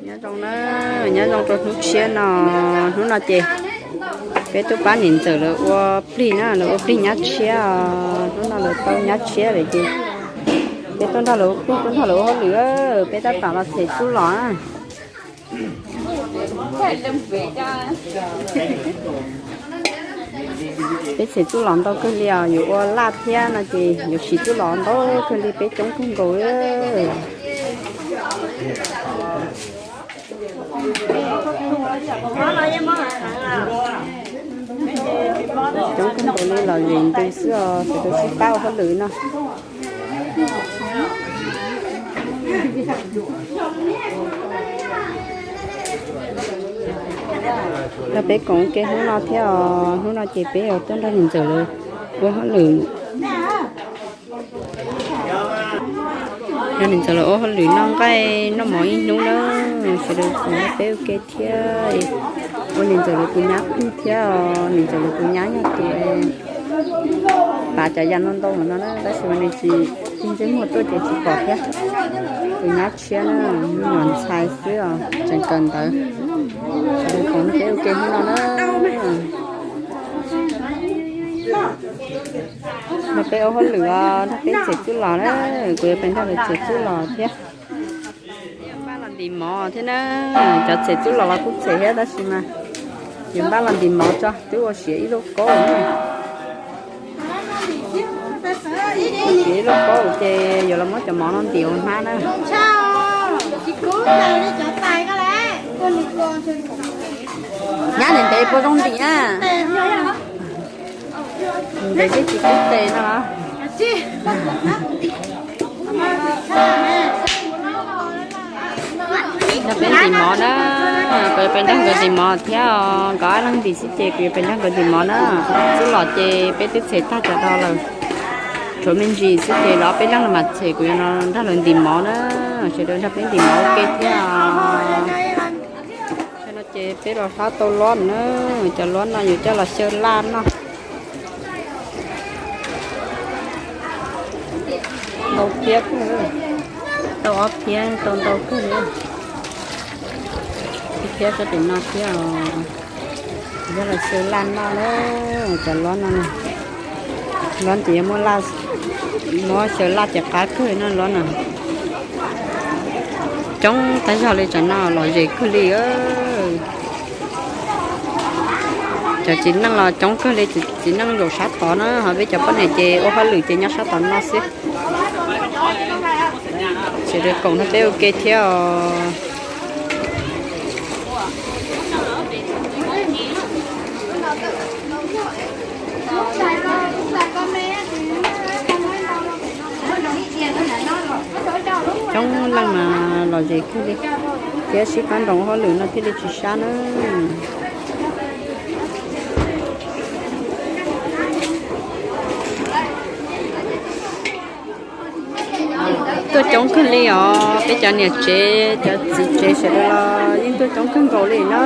Nyob zoo na, nyob zoo rau hnub tshiab no. Hnub no ces peb tuaj pab niam ntxawm lawv ua plig na, lawv ua plig nyab tshiab os. Hnub no lawv tau nyab tshiab lawm ces peb tuaj nrog lawv ua plig, tuaj nrog lawv ua hauj lwm. Peb tab tom los txhem txuj lom na. Peb txhem txuj lom ntau kawg li os, yuav ua laj thiab no ces yuav siv txuj lom ntau kawg li, peb coob kawg nkaus li. Coob kawg nkaus li, lom zem ntws xwb os, sawv daws sib pab ua hauj lwm no. Nrog peb koom ua ke hnub no thiab os. Hnub no ces peb yuav tuaj nrog niam ntxawm lawv ua hauj lwm. Nrog niam ntxawm lawv ua hauj lwm noj nqaij noj mov ib hnub na. Sawv daws koom nrog peb ua ke thiab. Ua niam ntxawm lawv tus nyab plig thiab os. Niam ntxawm lawv tus nyab yog tus pav cov yam ntau ntau no na, tab sis mas nws tsis, tsis ntsej muag tuaj ces tsis pom thiab. Tus nyab tshiab na, me nyuam ntxhais xwb os, tseem kawm ntawv. Sawv daws koom nrog peb ua ke hnub no na. Nrog peb ua hauj lwm os, nrog peb txhem txuj lom na. Kuv yuav pes nrog lawv txhem txuj lom thiab. Npaj los ntim mov thiab na. Cov txhem txuj lom los kuj txhem thiab tab sis mas yuav npaj los ntim mov tso, twb ua siav ib lub kaub na. Ua siav ib lub kaub ces yuav los muab cov mov no ntim ua hnab na. Nyab ntev ntev puas zoo ntim na? Ntev tib tsis kub tes no los. Nrog peb ntim mov na, kuv yuav pes nrog nkawd ntim mov thiab os. Nkawd ob leeg ntim xwb ces kuv yuav pes nrog nkawd ntim mov na. Txuj lom ces peb twb txhem tag cov rau lawm, tshuav me ntsis xwb ces los ob peb leeg los mam txhem, kuv yuav nrog lawv ntim mov na. Sawv daws nrog peb ntim mov ua ke thiab os. Tam no ces peb los hlab tau luab na, cov luab no yuav coj los xyaw laj noj. Ntau phiab kawg, tau ob phiab tau ntau kawg li. Ib phiab sab pem no thiab os. Coj los xyaw laj noj na, cov luab no na. Luab ces yuav muab, muab xyaw laj ces qab kawg no luab no. Coob tag zog li, tsam no lom zem kawg li. Cov txiv neej los coob kawg li, txiv neej zaum sab tod na, ho peb cov poj niam ces ua hauj lwm ces nyob sab tom no xwb. Sawv daws koom nrog peb ua ke thiab os. Coob leej mas lom zem kawg li, thiab sib pab nroos hauj lwm no thiaj li tsis sab na. Tuaj coob kawg li os, peb cov niam tsev cov txiv tsev sawv daws los yeej tuaj coob kawg nkaus li na.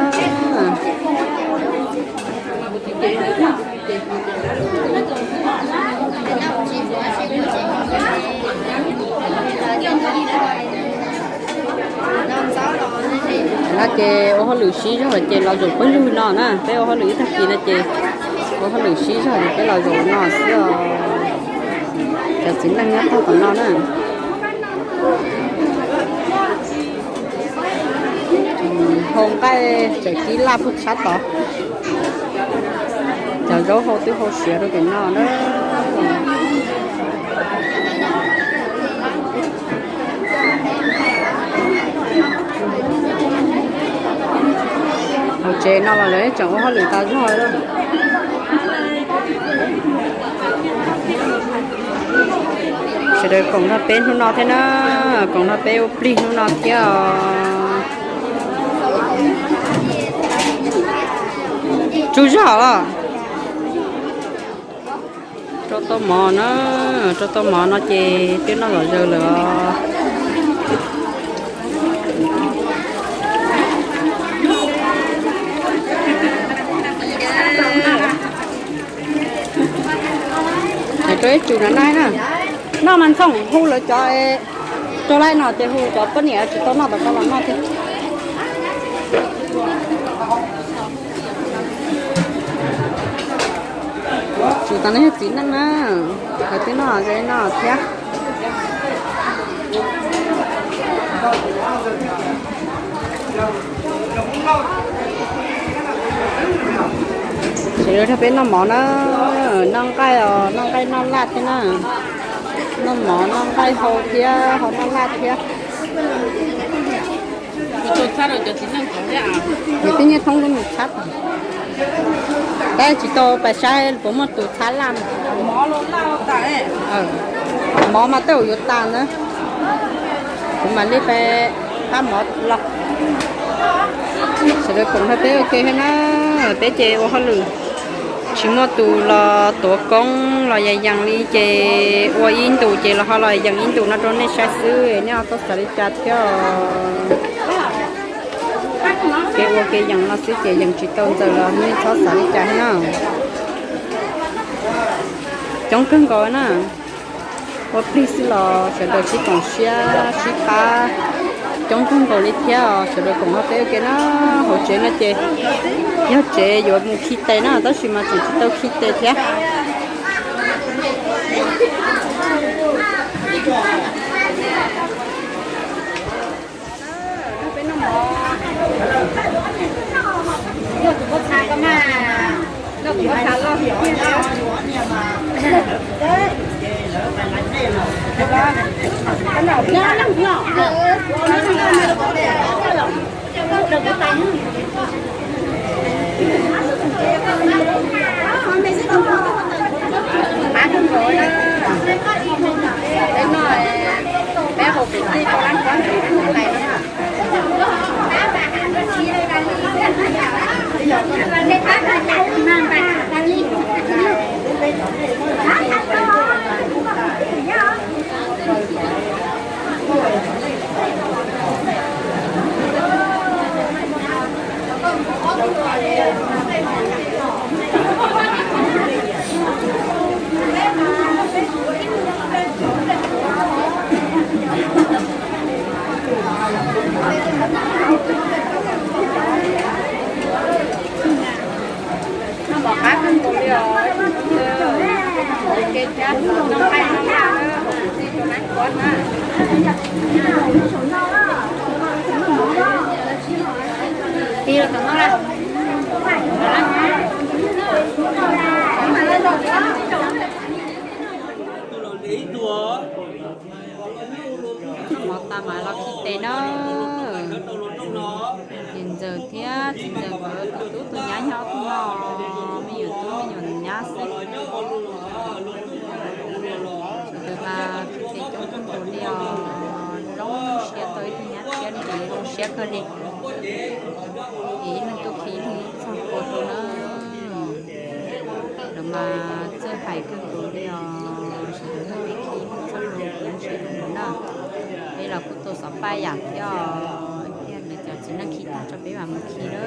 No ces ua hauj lwm sib zog lawm ces los zaum pawg lug no na, peb ua hauj lwm ib tag kis no ces ua hauj lwm sib zog ces peb los zaum no xwb os. Cov txiv neej nyob tog tom no na. Hau nqaij tseem kib laj puag sab tod. Cov zaub hau twb hau siav rau pem no na. Hauv tsev no los lawv tseem ua hauj lwm tas zog lawm. Sawv daws koom nrog peb hnub no thiab na, koom nrog peb ua plig hnub no thiab os. Tsug zog los. Rau tau mov na, rau tau mov no ces twb noj zom zaws lawm os. Rau ib tsum na, noj na. Noj mas Ntxooj, hu lawv cov rau laij no ces hu cov poj niam tsis tau noj tom ko los noj thiab. Tsum tas no yog txiv neej na, hais tias noj ze noj thiab. Sawv daws nrog peb noj mov na, noj nqaij os, noj nqaij noj laj thiab na. Noj mov noj nqaij hau thiab hau noj laj thiab. Nws twb nyiaj thoob lub nws txhab, tab tsis tau pais saib puas muaj tus txhab laj. Mov mas tej zaum yuav tas na. Kuv mam li pab mov los. Sawv daws koom nrog peb ua ke thiab na, peb ces ua hauj lwm tsis muaj tus los tuav koob los yees yees li ces ua ib ntus ces los ho los yees ib ntus no rau nej saib xwb, nej txhob xav li cas thiab. Kev ua kev yees no xwb ces yees tsis tau ntxaws los nej txhob xav li cas thiab na. Coob kawg nkaus na. Ua plig xwb los sawv daws sib koom siab sib pab coob kawg nkaus li thiab os. Sawv daws koom nrog peb ua ke na. Hauv tsev no ces yog tsev yuav mus khi tes na, tab sis mas tseem tsis tau khi tes thiab. Noj mov qab kawg nkaus li os. Ua ke thiab, noj nqaij noj laj, ua kwv tij rau nab kuab na. Tig los tom no lawm. Noj mov tas mas los khi tes na. Txiv ntxawm thiab txiv ntxawm nkawd tus tub tus nyab nyob tus no, me nyuam tub me nyuam nyab xwb. Sawv daws mas khi tes coob kawg nkaus li os, zoo siab tau ib tug nyab thiab li, zoo siab kawg li. Ces ib leeg tuaj khi ib leeg txog ua rau na. Lawv mas txawj hais kawg nkaus li os, sawv daws tuaj khi ib leeg txog ua rau zoo siab kawg nkaus na. Peb los kuj tau xov paj yam thiab os, tiag lawv cov txiv neej khi tag tso peb mam mus khi na.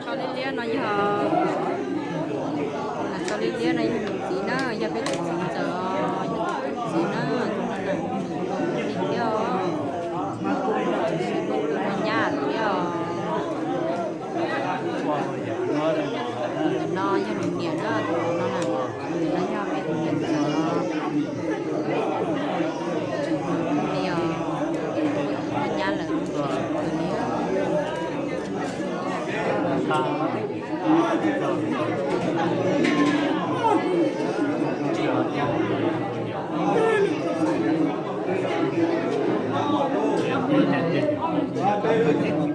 Tso liab liab no yog, tso liab liab no yog tus txiv na, yog peb tus txiv ntxawm, yog tus txiv na, tus no na, tus no thiab, tus no nyab thiab. Tus no yog nws niam na, tus no na, tus no yog peb tus niam ntxawm. Li os, nyab lawm.